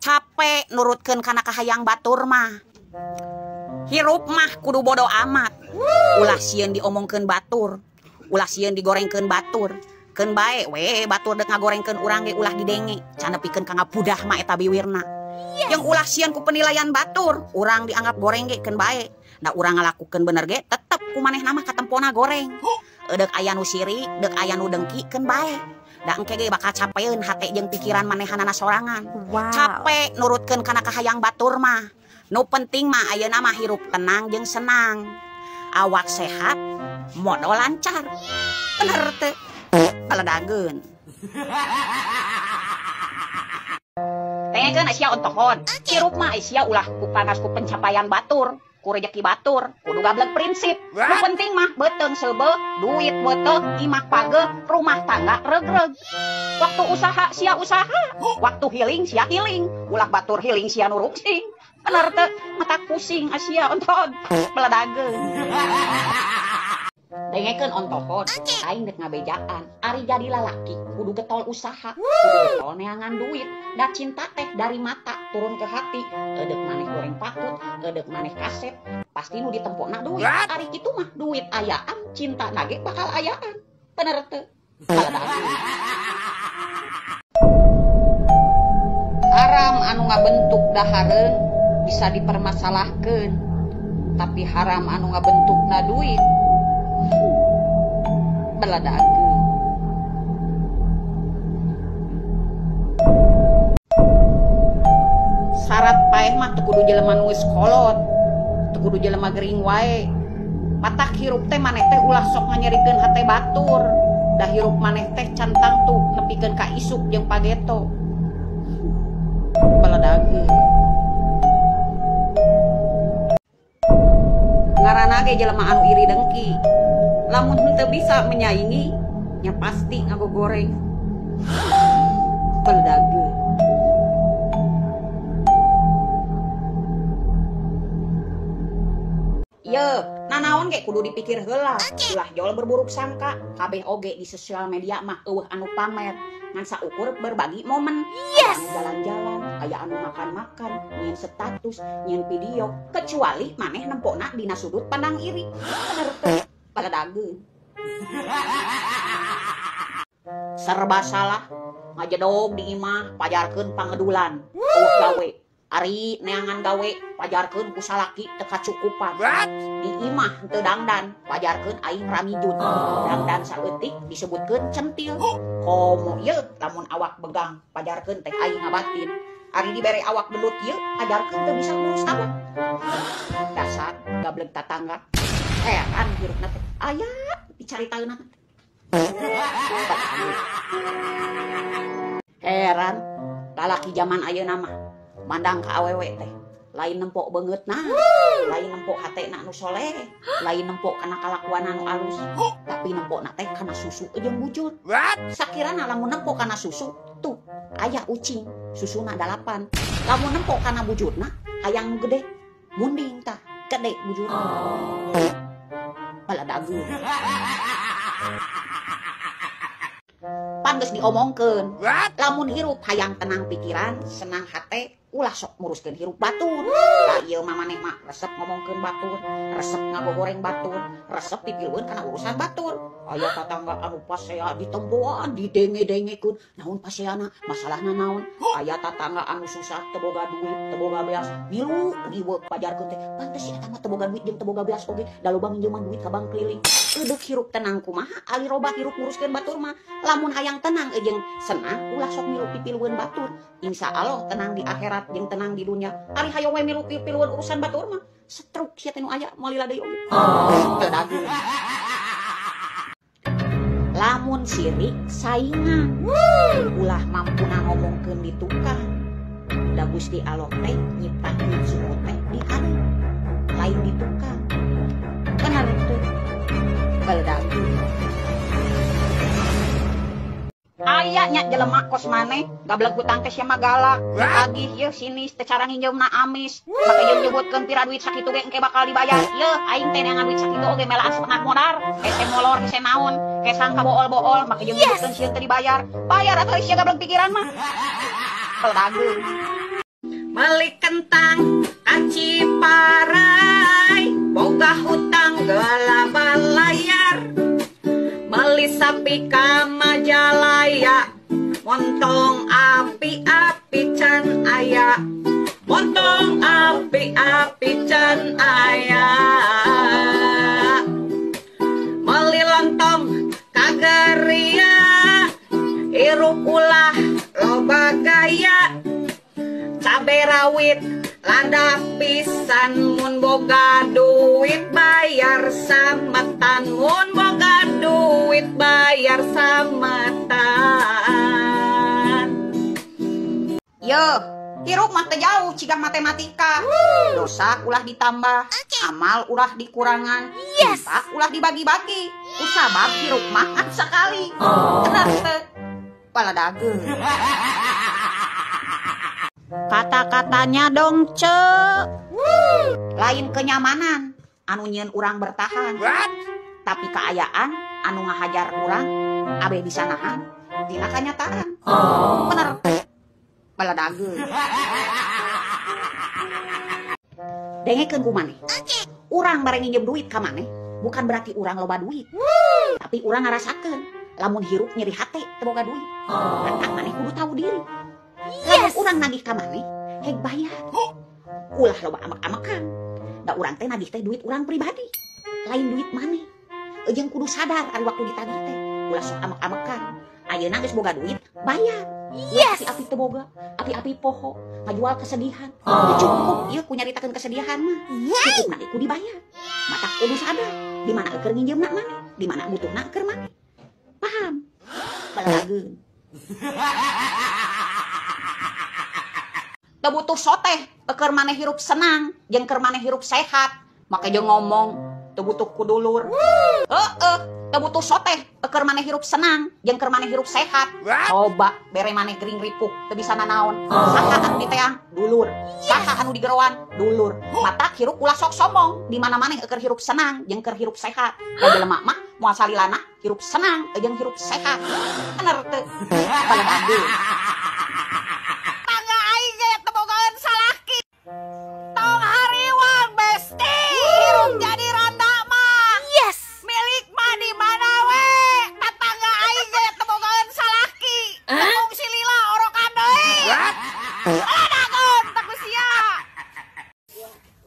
Capek nurutkeun kana kahayang batur mah. Hirup mah kudu bodo amat. Ulah sieun diomongkeun batur, ulah sieun digorengkeun batur. Keun bae we batur dek ngagorengkeun urang ge ulah didenge, can nepikeun ka ngabudah mah eta biwirna. Jeung ulah sieun ku penilaian batur, urang dianggap goreng ge keun bae. Da urang ngalakukeun bener ge tetep ku manehna mah katempona goreng. Deuk aya nu sirik, deuk aya nu dengki keun bae. Da engke ge bakal capeun hate jeung pikiran manehanana sorangan. Wow. Capek nurutkeun kana kahayang batur mah. Nu penting mah ayeuna mah hirup tenang jeung senang. Awak sehat, modal lancar. Bener teu? Baledageun. Tengekeun sia ontohon. Hirup mah sia ulah ku panas ku pencapaian batur, ku rejeki batur, kudu gablek prinsip. Nu penting mah beuteung seubeuh, duit beuteung, imah pageuh, rumah tangga regreg. Waktu usaha sia usaha, waktu healing sia healing, ulah batur healing sia nu rungsing. Bener teu? Mata pusing asia ontohon, beledageun. Dengekeun ontohon, aing dek ngabejaan, ari jadi lalaki kudu getol usaha, kudu getol neangan duit, da cinta teh dari mata turun ke hati, eudek maneh goreng patut, eudek maneh kaset, pasti nu ditempona duit. Ari kitu mah duit ayaan, cinta nage bakal ayaan. Bener teu? Haram anu ngabentuk dahareun bisa dipermasalahkeun, tapi haram anu ngabentukna duit beledageun. Syarat paeh mah teu kudu jelema nu geus kolot, teu kudu jelema gering wae. Matak hirup teh maneh teh ulah sok nganyerikeun hate batur. Da hirup maneh teh can tangtu nepikeun ka isuk jeung pageto. Beledageun. Ngaranna ge jelema anu iri dengki. Lamun henteu bisa menyaingi, nya pasti ngagogoreng. Beledageun. Ye, nanaon ge kudu dipikir heula. Ulah jol berburuk sangka, kabeh oge di sosial media mah eueuh anu pamer. Ngan saukur berbagi momen. Yes. Aya anu jalan-jalan, aya anu makan-makan, nyieun status, nyieun video, kecuali maneh nempona dina sudut pandang iri. Bener teu? Baledageun. Serba salah, ngajedog di imah pajarkeun pangedulan, eueuh gawe. Ari neangan gawe pajarkeun ku salaki teu kacukupan. Di imah teu dangdan pajarkeun aing ramijun. Dangdan saeutik disebutkeun centil. Komo ieu lamun awak begang pajarkeun teh aing ngabatin. Ari dibere awak belut ieu pajarkeun teu bisa ngurus awak. Dasar gablek tatangga. Heran hirupna teh aya dicaritaeunna. Heran lalaki jaman ayeuna mah mandang ka awewe teh lain nempok beungeutna, lain nempok hatena anu soleh, lain nempok kana kalakuan anu alus, tapi nempokna teh kana susu jeung bujur. Sakirana lamun nempok kana susu tuh aya ucing susuna 8. Lamun nempok kana bujurna hayang nu gede, munding tah gede bujurna. Baledageun. Pan geus diomongkeun, lamun hirup hayang tenang pikiran, senang hate, ulah sok nguruskeun hirup batur. Lah ieu mah maneh mah resep ngomongkeun batur, resep ngagogoreng batur, resep pipilueun kana urusan batur. Aya tatangga anu pasea ditempoan, didenge-dengekeun, naon paseana, masalahna naon? Aya tatangga anu susah teu boga duit, teu boga beas, milu riweuh pajarkeun teh. Pantes si eta mah teu boga duit jeung teu boga beas oge, da loba nginjeman duit ka bank keliling. Eudek hirup tenang kumaha, ali robah hirup nguruskeun batur mah. Lamun hayang tenang jeung senang, ulah sok milu pipilueun batur. Insya Allah tenang di akhirat jeung tenang di dunia. Ari hayo we milu pipilueun urusan batur mah, stroke sia teh nu aya moal lila deui oge. Beledageun. Lamun sirik saingan, ulah mampuna ngomongkeun di tukang. Da Gusti Allah teh nyiptakeun suku teh di hareup, lain di tukang. Bener teu? Baledageun. Aya nya jelema kos maneh gablek hutang teh sia mah galak. Tagih yeuh sinis teh cara nginjeumna amis. Make jeung nyebutkeun pira duit sakitu ge engke bakal dibayar. Yeuh aing teh neangan duit sakitu oge melaan setengah modar. Hese molor hese naon, kesang kabool-bool make jeung nyebutkeun sieun teu dibayar. Bayar atuh sia gablek pikiran mah. Baledageun. Beli kentang kaciparai, boga hutang gelaba layar. Beli sapi ka Majalaya, montong api-api can aya. Montong api-api can aya. Beli lontong kageria, hirup ulah loba gaya. Cabe rawit lada pisan, mun boga duit bayar sametan. Mun boga duit bayar sametan. Yo, hirup mah teu jauh cigah matematika. Dosa ulah ditambah, amal ulah dikurangan, cinta ulah dibagi-bagi. Usabab hirup mah ngan sakali. Bener teu? Paladageun. Kata-katanya dong, ce. Lain kenyamanan anu nyieun urang bertahan, tapi kaayaan anu ngahajar urang abe bisa nahan tina kanyataan. Bener. Baladageun. Dengekeun ku maneh. Urang bareng nginjem duit ka maneh bukan berarti urang loba duit, tapi urang ngarasakeun lamun hirup nyeri hate teu boga duit. Matak maneh kudu tahu diri. Lamun urang nagih ka maneh, heg bayar. Ulah loba amek-amekan. Da urang teh nagih teh duit urang pribadi, lain duit maneh. Jeung kudu sadar ari waktu ditagih teh, ulah sok amek-amekan. Ayeuna geus boga duit, bayar. Api-api teu boga, api-api poho, ngajual kesedihan. Teu cukup ieu ku nyaritakeun kesedihan mah. Cukupna ge kudu dibayar. Matak kudu sadar di mana keur nginjeumna maneh, di mana butuhna keur maneh. Paham? Baladageun. Teu butuh soteh keur maneh hirup senang jeung keur maneh hirup sehat. Make jeung ngomong teu butuh ku dulur. Heeh, teu butuh soteh keur maneh hirup senang jeung keur maneh hirup sehat. Coba bere maneh gering ripuh teu bisa nanaon. Saha anu diteang dulur, saha anu digeroan dulur. Matak hirup ulah sok sombong di mana maneh keur hirup senang jeung keur hirup sehat. Da jelema mah moal salilana hirup senang jeung hirup sehat. Bener teu? Baladageun.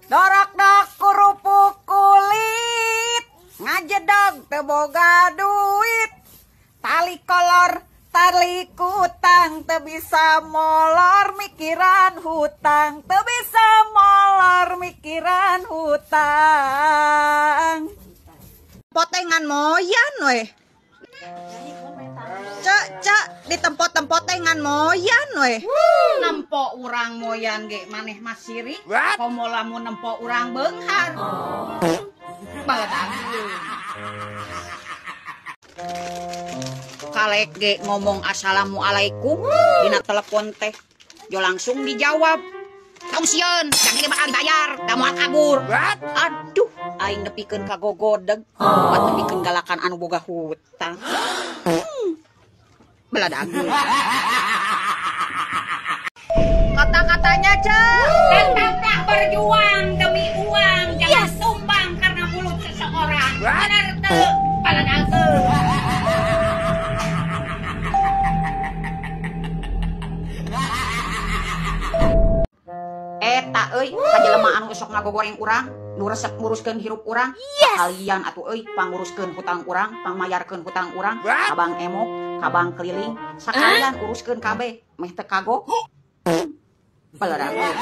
Dorok-dok kerupuk kulit, ngajedog teu boga duit, tali kolor tali kutang, teu bisa molor mikiran hutang, teu bisa molor mikiran hutang. Potengan moyan weh. Cek cek di tempat-tempotengan moyan weh. Nempo urang moyan ge maneh mah sirik, komo lamun nempo urang beunghar. Baladageun. Kalek ge ngomong assalamualaikum dina telepon teh, jo langsung dijawab. Tong sieun, jangan ge bakal dibayar, da moal kabur. Aduh, aing nepikeun ka gogodeg, bat nepikeun galakan anu boga hutang. Baladageun. Kata-katanya, Cek, tetaplah berjuang demi uang, jangan tumbang karena mulut seseorang. Bener teu? Baladageun. Eta euy, ka jelema anu sok ngagogoreng urang, nu resep nguruskeun hirup urang, kalian atuh euy panguruskeun hutang urang, pangmayarkeun hutang urang, kabang emok, kabang keliling, sakalian uruskeun kabeh, meh teu kagok. Baladageun.